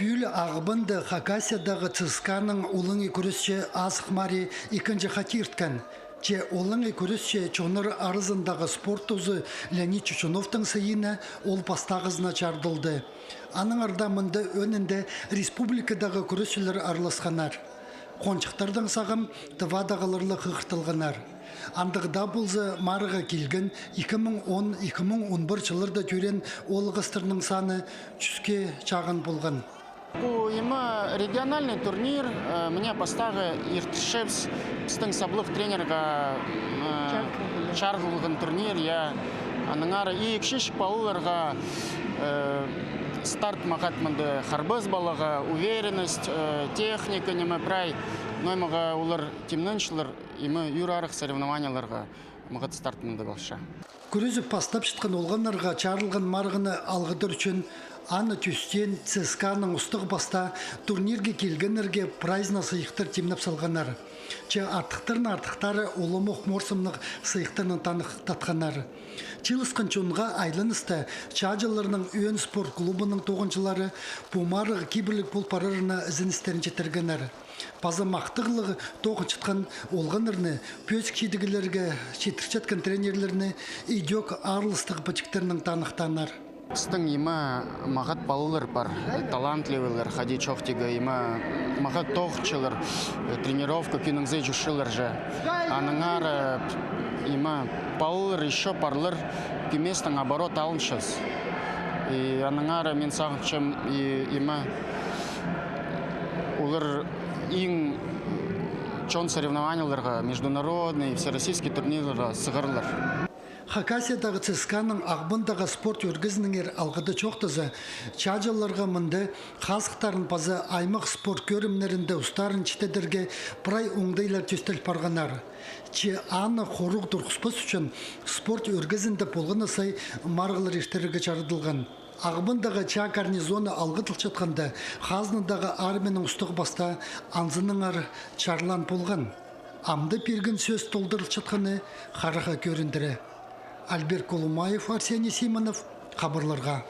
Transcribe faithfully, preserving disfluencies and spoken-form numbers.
Пӱӱл Ағбанда Хакасиядағы ЦСКА-ның олаңай кӱресче Азых Мари ікінҷі хати ирткен. Че олаңай кӱресче чоннар аразындағы спорт узы Леонид Чучуновтың сыйынаң ол пастағызына чарыдылды. Аннаңар даа мында ӧӧнінде республикадағы кӱресчілер араласханнар. Хонҷыхтардаң сағам Тывадағылар ла хығыртылғаннар. Андағ даа полза, марыға килген ікі муң он, ікі муң он пір чылларда тӧреен оолағастарның саны чӱске чағын полған. Пу, има, региональный турнир, э, мына пастағы иртірчебіс, пістің саблығ тренерға, э, чарыдылған турнир, я. Аннаңар и кічіҷек палаларға, э, старт мағат мында харбас палаға, уверенность, э, техника, ниме, прай. Ноо, имағ, олар тимненчелер, има, ӱр арах соревнованиеларға мағат старт мында полча. Кӱрезіп пастапчатхан олғаннарға чарылған марығны алғыдар ӱчӱн аны тӧстеен ЦСКА-ның устағ пастаа турнирге килгеннерге прайзына сыйыхтар тимнеп салғаннар. Че артыхтарны артыхтары уламох морсымнығ сыйыхтарнаң таныхтатханнар. Чыылысхан чонға айланыста чааҷыларның ӧӧн спорт клубының тоғынҷылары пу марығ кибірліг пол парарына ізеністерін читіргеннер. Паза махтағлығ тоғынчатхан олғаннарны, пӧзік чидіглерге читірчеткен тренерлерні идӧк аарластығ пічіктернең таныхтааннар. Пістің, има, мағат палалар пар, талантливыйлар, хайди чоохтирға, има, мағат тоғынчалар, э, тренировка кӧніңзі чӧрчелер же. Аннаңар, э, има, палалар ещё парлар, кӧместең оборот алынчабыс. И аннаңар мин сағынчам, и, има, олар иң чоон соревнованиеларға, международный, всероссийский турнирларға сығарлар. Хакасиядағы ЦСКА-ның Ағбандағы спорт ӧргезінеңер алғыда чоохтаза, чааҷыларға мында хазыхтарын паза аймах спорт кӧрімнерінде устарын читедерге прай оңдайлар тӧстел парғаннар. Че аны хоруғ турғыспас ӱчӱн спорт ӧргезінде полған на сай марығлар иртірерге чарыдылған. Ағбандағы чаа гарнизоны алғыдылчатханда, хазнадағы армияның устағ пастаа анзынаңар чарлаан полған. Амды пирген сӧс толдырылчатханы хараға кӧріндіре. Альберт Колумаев, Арсений Симонов, хабарларға.